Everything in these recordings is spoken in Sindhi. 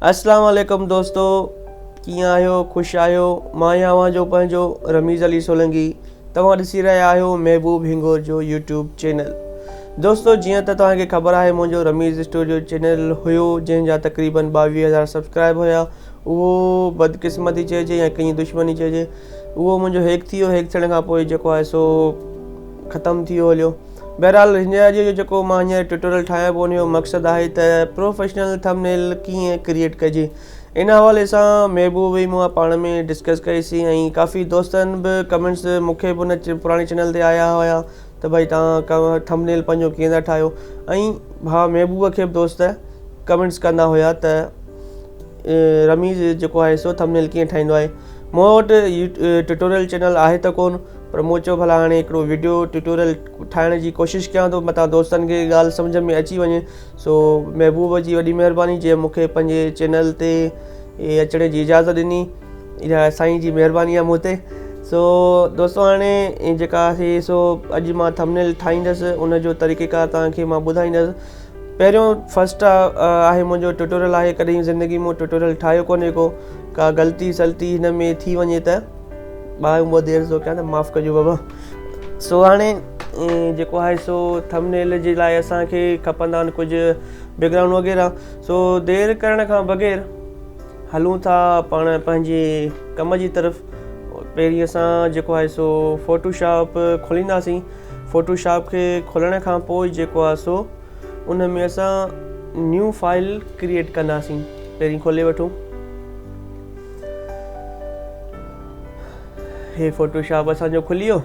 اسلام عليڪم دوستو ڪيئن آهيو خوش آهيو مان آهيان اوهان جو پنهنجو رميز علي سولنگي توهان ڏسي رهيا آهيو محبوب هنگور جو يوٽيوب چينل دوستو جيئن ته توهان کي خبر آهي منهنجو رميز اسٽوڊيو چينل هيو جنهن جا تقريبن 22 هزار سبسڪرائب هيا اهو بدقسمتي چئجي يا ڪنهن دشمني چئجي اهو منهنجو هيڪ ٿي ويو هيڪ ٿيڻ کان پوء جيڪو آهي سو ختم ٿي ويو هليو بهرحال هينئر جو جيڪو مان هينئر ٽيوٽوريل ٺاهيان پيو ان جو مقصد آهي ته پروفيشنل ٿمنيل ڪيئن ڪريئيٽ ڪجي ان حوالي سان محبوب ۽ مون پاڻ ۾ ڊسڪس ڪئيسين ۽ ڪافي دوستن به ڪمينٽس مون کي به ان پراڻي چينل تي آيا هيا ته ڀائي توهان ٿمنيل پنهنجو ڪيئن ٿا ٺاهيو ۽ ڀاء محبوب کي به دوست ڪمينٽس ڪندا هيا ته رميز جيڪو آهي سو ٿمنيل ڪيئن ٺاهيندو آهي مون وٽ ٽيوٽوريل چينل آهي ته ڪون پر مون چيو ڀلا هاڻي هڪڙو ويڊيو ٽيوٽوريل ٺاهڻ جي ڪوشش ڪيان ٿو متان دوستن کي ڳالهه سمجهه ۾ اچي وڃي سو محبوب جي وڏي مهرباني جنهن مون کي پنهنجي چينل تي اچڻ جي اجازت ڏني اها سائين جي مهرباني آهي مون تي سو دوستو هاڻي جيڪا آهي سو اڄ مان ٿمنيل ٺاهيندس ان جو طريقيڪار توهان کي مان ٻڌائيندس پهريون فرسٽ آهي منهنجو ٽيوٽوريل آهي ڪڏهن زندگي مون ٽيوٽوريل ٺاهيو ڪونهي ڪو ڪا غلطي سلطي هن ۾ ٿي وڃي ته ٻاهر ٻه دير سو ڪيان ته معاف ڪجو بابا سو هاڻي جيڪو آهي سو ٿمنيل جي لاء اسانکي کپندا آهن ڪجهه بيڪ گرائونڊ وغيره سو دير ڪرڻ کان بغير هلون ٿا پاڻ پنهنجي ڪم جي طرف پهرين اسان جيڪو آهي سو فوٽو شاپ کولينداسين فوٽو شاپ کي کولڻ کان پوء جيڪو آهي سو ان ۾ اسان نيو فائل ڪريئيٽ ڪنداسين پهرين کولي وٺون هي فوٽو شاپ اسان جو کلي ويو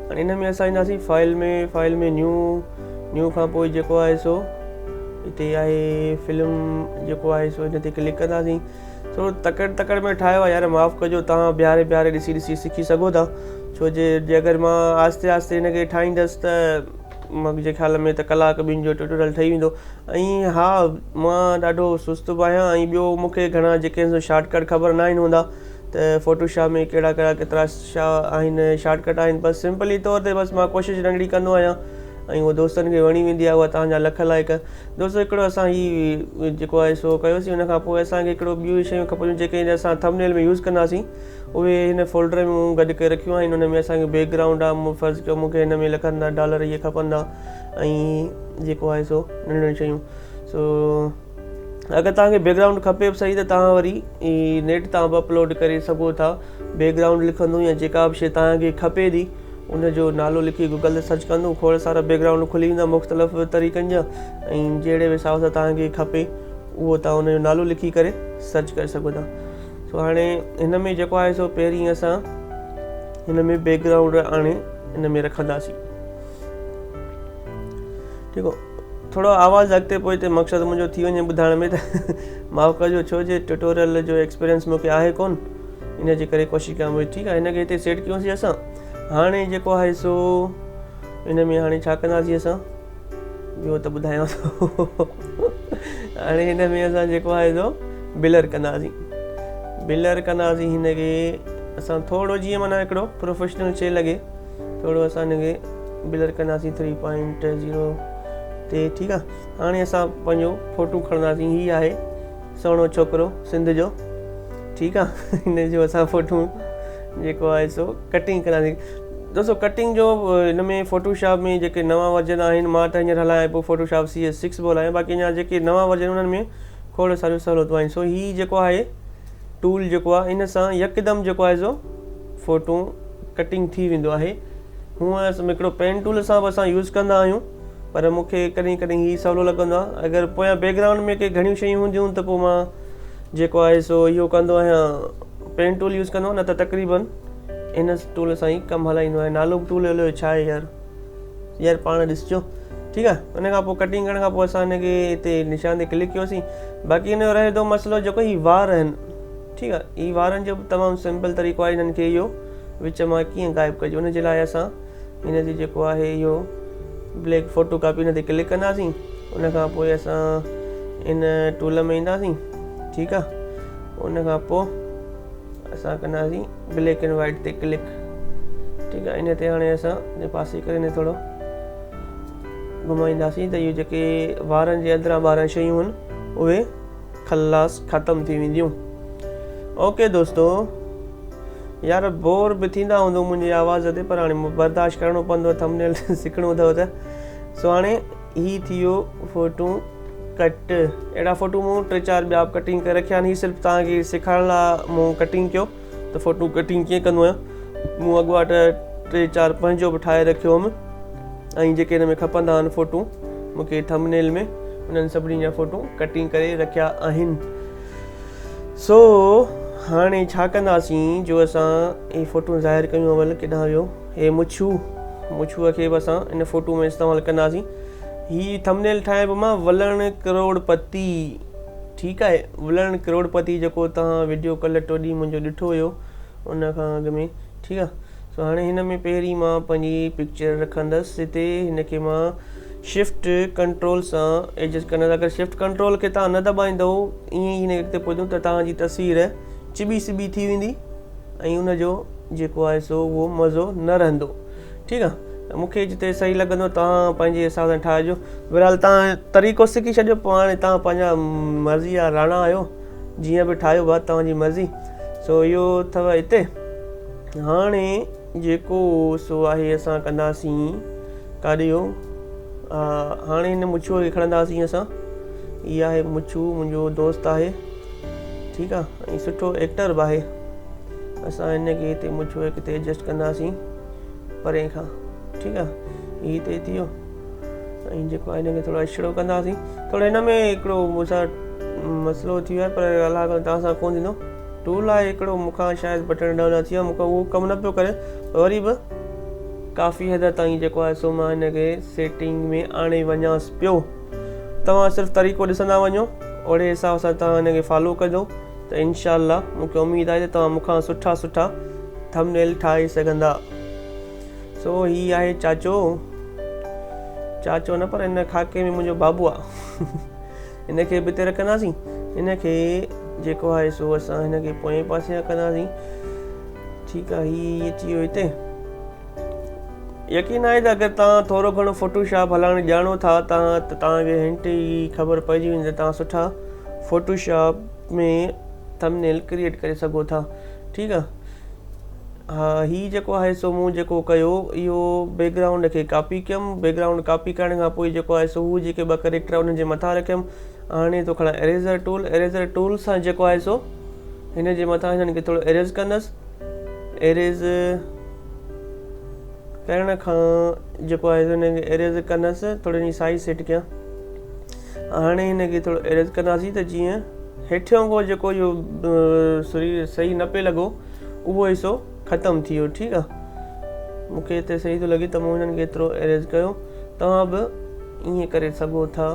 هاڻي ان ۾ اسان اينداسين فائل ۾ فائل ۾ نيو نيو کان پوء جيڪو آهي سو هتي آهي فلم جيڪو آهي سو هن تي ڪلڪ ڪنداسين ٿورو تڪڙ تڪڙ ۾ ٺاهيو آهي يار معاف ڪجو توهان بيهاري بيهاري ڏسي ڏسي سکي سگهو ٿا ڇو جي جي اگر مان آهستي آهستي هن کي ٺاهيندس ته منهنجي خيال ۾ ته ڪلاڪ ٻن جو ٽيوٽوريل ٺهي ويندو ۽ ها مان ڏاڍو سست به آهيان ۽ ٻيو مون کي گهڻا جيڪي شارٽ ڪٽ خبر نه آهن هوندا ته فوٽو شاپ ۾ ڪهڙا ڪهڙا ڪيترا شا آهن شارٽ ڪٽ آهن بس سمپلي طور تي بس مان ڪوشش ننڍڙي ڪندو آهيان ۽ اهو دوستن کي وڻي ويندي آهي اها توهان جا لک لائق دوستو هڪڙو اسان هي جيڪو آهي سو ڪيوسين ان کان پوء اسان کي هڪڙو ٻيون شيون کپنديون جيڪي اسان ٿمنيل ۾ يوز ڪنداسين اهي هن فولڊر ۾ مون گڏ ڪري رکيون آهن ان ۾ اسان کي بيڪ گرائونڊ آهي مون فرض ڪيو مون کي هن ۾ لکندا ڊالر اهي کپندا ۽ جيڪو آهي سو ننڍيون ننڍيون شيون سو اگر توهان کي بيڪ گرائونڊ کپي به صحيح ته توهان وري نيٽ تان به اپلوڊ ڪري سگهو ٿا بيڪ گرائونڊ لکندو يا جيڪا به شي توهان کي کپي ٿي ان جو نالو لکي گوگل تي سرچ ڪندو کوڙ سارا بيڪ گرائونڊ کلي ويندا مختلف طريقن جا ۽ جهڙي به حساب سان توهان کي کپي اهو توهان ان جو نالو لکي ڪري سرچ ڪري سگهو ٿا سو هاڻي هن ۾ جيڪو آهي سو پهرين اسان هن ۾ بيڪ گرائونڊ آڻي هن ۾ رکنداسين ٺيڪ آ ٿورو آواز اڳتي پوئتي مقصد منهنجو ٿي وڃي ٻڌائڻ ۾ ته معاف ڪجو ڇو جي ٽيوٽوريل جو ايڪسپيرينس مونکي آهي ڪون ان جي ڪري ڪوشش ڪيان پيو ٺيڪ آهي هن کي هتي سيٽ ڪيوسين اسان هاڻي جيڪو آهي سو ان ۾ هاڻي ڇا ڪنداسين اسان ٻيو ته ٻڌايان ٿو هاڻي هن ۾ اسان جيڪو آهي سو بلر ڪنداسين بلر ڪنداسين هن کي اسان ٿورو جيئن معنيٰ هڪڙو پروفيشنل شي لڳي ٿورو اسان هن کي بلر ڪنداسين 3.0 تي ٺيڪ آهي هاڻي اسان پنهنجو فوٽو کڻنداسين هي آهي سهڻو ڇوڪرو سنڌ جو ٺيڪ آ هن جو اسان فوٽو جيڪو آهي سو ڪٽنگ ڪنداسين دوستو ڪٽنگ جو هن ۾ فوٽو شاپ ۾ جيڪي نوان ورجن آهن مان ته هينئر هلايان پيو photo shop C S six به هلايان باقي اڃا جيڪي نوان ورجن انهن ۾ کوڙ ساريون سهولتون آهن سو هي جيڪو آهي ٽول جيڪو آهي ان سان يڪدم جيڪو آهي سو فوٽو ڪٽنگ ٿي ويندو آهي هونء هڪڙو پين ٽول سان به اسان يوز ڪندا آهيون پر مون کي ڪڏهن ڪڏهن هي سولو لڳندو آهي اگر پويان بيڪ گرائونڊ ۾ ڪي گهڻيون شيون هونديون ته پوء مان جيڪو آهي سو اهو ڪندو آهيان پين ٽول يوز ڪندو آهيان نه ته تقريبن ان ٽول سان ئي ڪم هلائيندو آهيان نالو به ٽول الائي ڇا آهي يار يار پاڻ ڏسجو ٺيڪ آهي ان کان پوء ڪٽنگ ڪرڻ کان پوء اسان هن کي هتي نشان تي ڪلڪ ڪيوسين باقي هن جو رهي ٿو مسئلو جيڪو هي وار آهن ٺيڪ آهي هي وارن جو تمام سمپل طريقو آهي هنن کي اهو وچ مان ڪيئن غائب ڪجي ان جي لاء اسان هن جي جيڪو آهي اهو بليڪ فوٽو ڪاپي هن تي ڪلڪ ڪنداسين ان کان پوء اسان ان ٽول ۾ اينداسين ٺيڪ آ ان کان پوء اسان ڪنداسين بليڪ اينڊ وائٽ تي ڪلڪ ٺيڪ آ ان تي هاڻي اسان پاسي ڪري هن ٿورو گهمائينداسين ته اهو جيڪي وارن جي اندران ٻاهران شيون آهن اهي خلاص ختم ٿي وينديون. اوڪي دوستو يار بور به ٿيندا هوندو منهنجي آواز تي پر هاڻي برداشت ڪرڻو پوندو ٿمنيل سکڻو اٿو ته. سو هاڻي هي ٿي ويو فوٽو ڪٽ. اهڙا فوٽو مون ٽي چار ٻيا به ڪٽنگ ڪري رکيا آهن. هي صرف توهان کي سيکارڻ لاء مون ڪٽنگ ڪيو ته فوٽو ڪٽنگ ڪيئن ڪندو آهيان. مون اڳواٽ ٽي چار پنهنجو به ٺاهي رکيو هوم ۽ جيڪي هن ۾ کپندا آهن فوٽو مون کي ٿمنيل ۾ انهن سڀني جا فوٽو ڪٽنگ ڪري رکيا آهن. سو هاڻي ڇا ڪنداسين جو اسان هي فوٽو ظاهر ڪيون. اول ڪيڏانهن ويو هي مڇو؟ مڇوء کي به اسان ان فوٽو ۾ استعمال ڪنداسين. هي ٿمنيل ٺاهيان پيو مان ولڻ ڪروڙ پتي. ٺيڪ آهي، ولڻ ڪروڙ پتي جيڪو توهان وڊيو ڪلهه ٽو ڏينهن منهنجو ڏٺو هيو ان کان اڳ ۾. ٺيڪ آهي، سو هاڻي هن ۾ پهرين مان پنهنجي پڪچر رکندس هتي. هن کي مان شفٽ ڪنٽرول سان ايڊجسٽ ڪندس. اگر شفٽ ڪنٽرول کي توهان نه دٻائيندو ائين ئي هن کي اڳتي پوئتي ته توهان جي تصوير چٻي سٻي ٿي ويندي ۽ ان جو جيڪو آهي سو اهو مزو نه رهندو. ٺيڪ آهي، مون کي جتي صحيح لڳندو توهان پنهنجي حساب سان ٺاهجو. بهرحال توهان طريقو سکي ڇڏيو، پوء هاڻي توهان پنهنجا مرضي جا راڻا آهيو، جيئن به ٺاهيو بات توهان جي مرضي. سو اهو اٿو هتي. هاڻي جيڪو سو آهي اسان ڪنداسين ڪاڏي ويو؟ هاڻي هن مڇوء کي کڻنداسين اسان. هي آهي مڇو، منهنجو دوست آهي. ٺيڪ آهي، ۽ سٺو ايڪٽر به آهي. اسان هن کي هتي مڇوء کي ڪٿي ايڊجسٽ ڪنداسين پري کان. ٺيڪ آهي، هي هتي ٿي ويو ۽ جيڪو آهي هن کي ٿورو اڇڙو ڪنداسين ٿورو. هن ۾ هڪڙو مون سان مسئلو ٿي ويو آهي پر الله کان توهان سان ڪونه ٿيندو. ٽول آهي هڪڙو، مون کان شايد بٽڻ ڊائون نه ٿي ويو، مون کان اهو ڪم نه پيو ڪري. وري به ڪافي حد تائين جيڪو آهي سو مان هن کي سيٽنگ ۾ آڻي وڃانس پيو. توهان صرف طريقو ڏسندا وڃو، اهڙي حساب سان توهان هن کي فالو ڪجو ته انشاء الله مون کي اميد آهي ته توهان مون کان سٺا سٺا ٿمنيل ٺاهي سگهندا. سو هي آهي چاچو، چاچو نه پر هن خاڪي ۾ منهنجو بابو آ. هن کي به هتي رکنداسين. هن کي جيڪو آهي سو اسان هن کي پوئين پاسي کان ڪنداسين. ٺيڪ آ، هي اچي ويو هتي. يقين آهي ته اگر توهان ٿورو گهڻو فوٽو شاپ هلائڻ ڄاڻو ٿا توهان ته توهان کي هنٽ ئي خبر پئجي ويندي ته توهان سٺا فوٽو شاپ ۾ ٿمنيل ڪريئيٽ ڪري سگهو ٿا. ٺيڪ آ، ها هي جيڪو آهي سو مون جيڪو ڪيو اهو بيڪ گرائونڊ کي ڪاپي ڪيم. بيڪ گرائونڊ ڪاپي ڪرڻ کان پوء جيڪو آهي سو هو جيڪي ٻه ڪريڪٽر انهن جي مٿان رکيم. هاڻي ٿو کڻان ايريزر ٽول. ايريزر ٽول سان جيڪو آهي سو هن جي مٿان هنن کي ٿورو ايريز ڪندس. ايريز ڪرڻ کان جيڪو آهي سو هن کي ايريز ڪندس. ٿوري هن جي سائز سيٽ ڪيان. هاڻي هن کي ٿورو ايريز ڪنداسين ته جيئن هيٺيون کان جيڪو اهو صحيح نه پئي لڳو اهو حصو ختم ٿي ويو. ٺيڪ آ، مون کي هتي صحيح ٿو لڳي ته مون هنن کي ايترو ايريز ڪيو. توهان به ائين ڪري سگهو ٿا.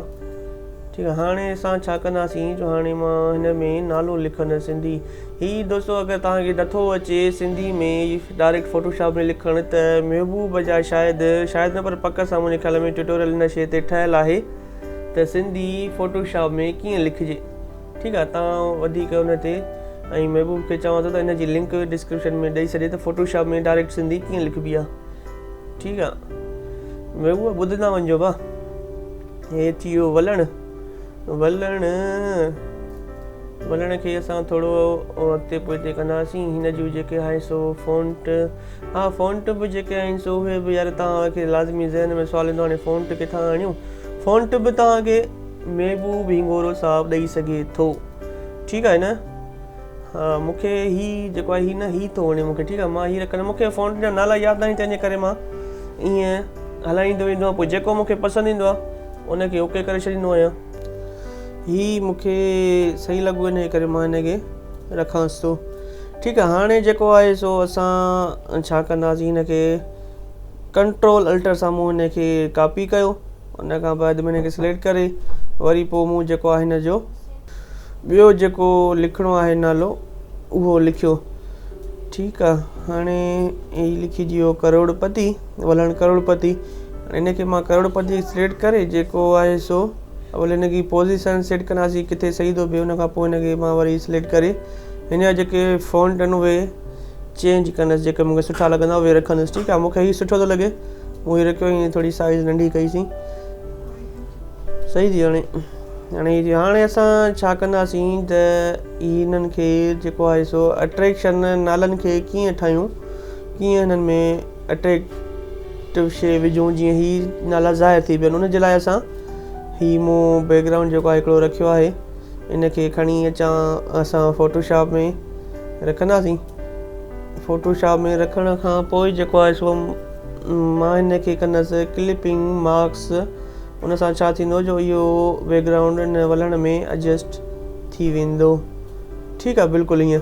ٺيڪ آ، هاڻي اسان ڇا ڪنداسين جو هاڻي مان هن ۾ نالو لکندس سنڌي. هي دوستو اگر توهان کي نٿو اچي سنڌي ۾ ڊائريڪٽ فوٽو شاپ ۾ لکڻ ته محبوب جا شايد، شايد نه پر پڪ سان منهنجي خيال ۾ ٽيوٽوريل هن شي تي ٺهيل آهي ته سنڌي فوٽو شاپ ۾ ڪيئن لکجي. ٺيڪ آ، توهان وڌيڪ ان تي ۽ محبوب کي چوان ٿو ته ان جي لنڪ ڊسڪرپشن ۾ ڏئي ڇڏي ته فوٽو شاپ ۾ ڊائريڪٽ سنڌي ڪيئن لکبي آ. ٺيڪ آ محبوب، ٻڌندا وڃجو با. هي ٿي ويو ولڻ. ولڻ ولڻ کي اسان ٿورو اڳتي پوئتي ڪنداسين. هن جون جيڪي آهي سو فونٽ، ها فونٽ به جيڪي آهن سو اهي به يار توهان کي لازمي ذهن ۾ سوال ايندو هاڻي فونٽ ڪٿان آڻيون. فونٽ به توهان کي محبوب هنگورو صاحب ڏئي سگهي ٿو. ٺيڪ آهي نه؟ ها مون کي هي جيڪو آهي هي نه هي ٿو وڻي مون کي. ٺيڪ آهي، مان هي رکندم. مون کي فونٽ جا نالا ياد ناهن تنهن جي ڪري مان ائين هلائيندو ويندو آهيان، پوء جيڪو مون کي پسند ايندو آهي ان کي اوڪي ڪري ڇڏيندو آهيان. هي مون کي صحيح لڳو ان جي ڪري مان هن کي رکانس ٿو. ٺيڪ آهي، هاڻي جيڪو آهي سو اسان ڇا ڪنداسين، هن کي ڪنٽرول الٽر سان مون هن کي ڪاپي ڪيو. ان کان بعد ۾ هن کي سليڪٽ ڪري وري پوء مون جيڪو آهي هن جو ٻيو جيڪو لکڻو آهي نالو اهو لکيو. ٺيڪ آ، هاڻي هي لکجي ويو ڪروڙپتي، ولڻ ڪروڙپتي. هن کي مان ڪروڙپتي سليڪٽ ڪري جيڪو آهي سو اول هن جي پوزيشن سيٽ ڪنداسين ڪٿي صحيح ٿو بيهي. ان کان پوء هن کي مان وري سليڪٽ ڪري هن جا جيڪي فونٽ آهن اهي چينج ڪندس، جيڪي مون کي سٺا لڳندا اهي رکندس. ٺيڪ آ، مون کي هي سٺو ٿو لڳي مون هي رکيو. ائين ٿوري سائز ننڍي ڪئيسين، صحيح ٿي هاڻي. هاڻي هاڻي اسان ڇا ڪنداسين ته هنن کي جيڪو آهي سو اٽريڪشن نالن کي ڪيئن ٺاهيون ڪيئن هنن ۾ اٽريڪٽو شي وجهون جيئن هي نالا ظاهر ٿي پون ان جي لاء اسان هي مون بيڪ گرائونڊ جيڪو آهي هڪڙو رکيو آهي ان کي کڻي اچان اسان فوٽوشاپ ۾ رکنداسين فوٽوشاپ ۾ رکڻ کان پوء جيڪو آهي سو مان هن کي ڪندس ڪلپنگ مارڪس ان سان ڇا ٿيندو جو اهو بيڪ گرائونڊ ان ولڻ ۾ ايڊجسٽ ٿي ويندو ٺيڪ آهي بلڪل ائين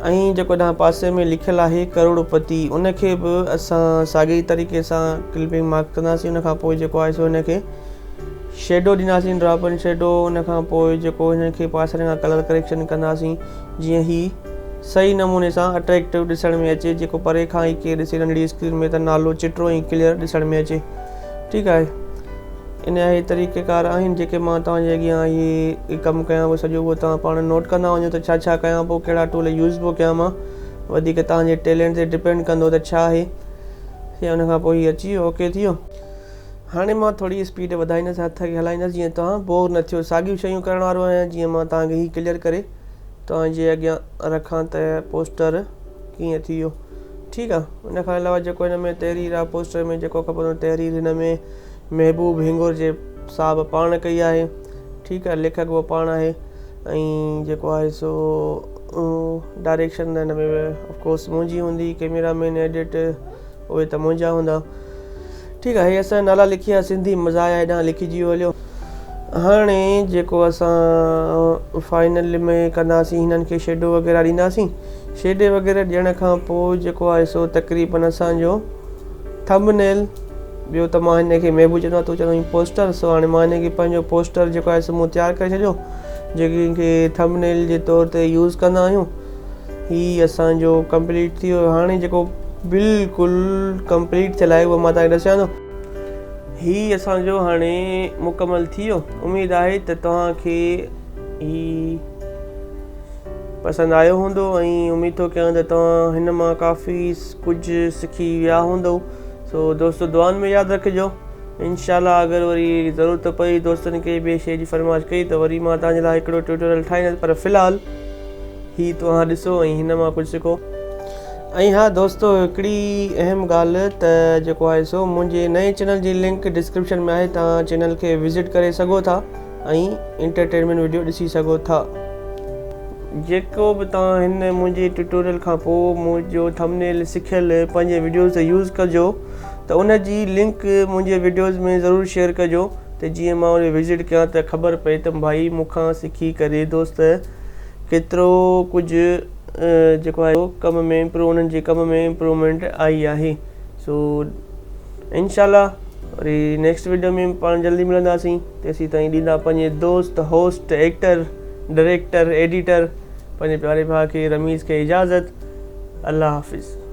۽ جيڪو ڏانهن پاسي ۾ لکيل آهي ڪروڙ پتي ان کي به اسان ساڳي ئي طريقي سان ڪلپنگ مارڪ ڪنداسين ان کان پوء جيڪو آهي سو ان کي شيڊو ڏينداسين ڊراپ ان شيڊو ان کان پوء جيڪو هن کي پاسن کان ڪلر ڪريڪشن ڪنداسين جيئن هي صحيح نموني سان اٽريڪٽو ڏسڻ ۾ اچي جيڪو پري کان ئي ڪير ڏسي ننڍڙي اسڪرين ۾ ته نالو چٽو ۽ ڪليئر ڏسڻ ۾ اچي ٺيڪ آهي ان جا هي طريقه ڪار آهن جيڪي مان توهان جي اڳيان هي ڪم ڪيان پيو سڄو اهو توهان پاڻ نوٽ ڪندا وڃو ته ڇا ڇا ڪيان پيو ڪهڙا ٽول يوز پيو ڪيان مان وڌيڪ توهان جي ٽيلنٽ تي ڊپينڊ ڪندو ته ڇا آهي ان کان پوء هي اچي ويو اوڪي ٿي ويو هاڻي مان ٿوري اسپيڊ وڌائيندس هٿ کي هلائيندس جيئن توهان بور نه ٿيو ساڳيون شيون ڪرڻ وارو آهيان جيئن مان توهان کي هي ڪليئر ڪري توهان جي اڳيان رکان ته پوسٽر ڪيئن ٿي ويو ٺيڪ آ ان کان علاوه جيڪو هن ۾ تحرير آ پوسٽر ۾ جيڪو کپندو تحرير هن ۾ محبوب هنگور جي صاحب پاڻ ڪئي آهي ٺيڪ آ ليکڪ به پاڻ آهي ۽ جيڪو آهي سو ڊائريڪشن هن ۾ آف ڪورس منهنجي هوندي ڪيميرا مين ايڊٽ اهي ته منهنجا هوندا. ٺيڪ آهي هي اسان نالا لکي ها سنڌي مزاح هيڏانهن لکجي ويو هليو. هاڻي جيڪو اسان فائنل ۾ ڪنداسين هنن کي شيڊو وغيره ڏينداسين شيڊي وغيره ڏيڻ کان پوء جيڪو آهي سو تقريبن اسان جو ٿمب نيل ٻيو ته مان هن کي محبوب چوندو آهيان تون چوندو آهين پوسٽر سو هاڻي مان هن کي پنهنجو پوسٽر جيڪو آهي سو مون تيار ڪري ڇڏيو جيڪي کي ٿمب نيل جي طور تي يوز ڪندا آهيون هي اسان جو ڪمپليٽ ٿي ويو هاڻي جيڪو بلڪل ڪمپليٽ ٿيل آهي اهو مان توهان کي ڏسيان ٿو هي اسان جو هاڻي مڪمل ٿي ويو اميد آهي ته توهان کي هي پسند آيو هوندو ۽ اميد ٿو ڪيان ته توهان هن مان ڪافي ڪجهه سکي ويا هوندو سو دوستو دعائن ۾ ياد رکجو انشاء الله اگر وري ضرورت پئي دوستن کي ٻي شي جي فرمائش ڪئي ته وري مان توهان جي لاء هڪڙو ٽيوٽوريل ٺاهيندس پر في الحال هي توهان ڏسو ۽ هن مان ڪجهه سکو. ۽ ها دوستو هڪڙي اهم ڳالهه ته جيڪو آهي سو منهنجي نئين چينل جي لنڪ ڊسڪرپشن ۾ آهي توهان چينل کي وزٽ ڪري سگهو ٿا ۽ انٽرٽينمينٽ وڊيو ڏسي سگهو ٿا. جيڪو به توهان هن منهنجي ٽيوٽوريل کان پوء منهنجو ٿمبنيل سکيل پنهنجي وڊيوز تي يوز ڪجو ته ان جي لنڪ منهنجي وڊيوز ۾ ضرور شيئر ڪجو ته جيئن مان ان وزٽ ڪيان ته خبر پئي ته ڀائي مون کان سکي ڪري دوست ڪيترو ڪجهه جيڪو آهي ڪم ۾ امپروو انهن جي ڪم ۾ امپروومينٽ آئي آهي سو انشاء الله وري نيڪسٽ ويڊيو ۾ پاڻ جلدي ملنداسين تيسين تائين ڏيندا پنهنجي دوست هوسٽ ايڪٽر ڊائريڪٽر ايڊيٽر پنهنجي پياري ڀاء کي رميز کي اجازت الله حافظ.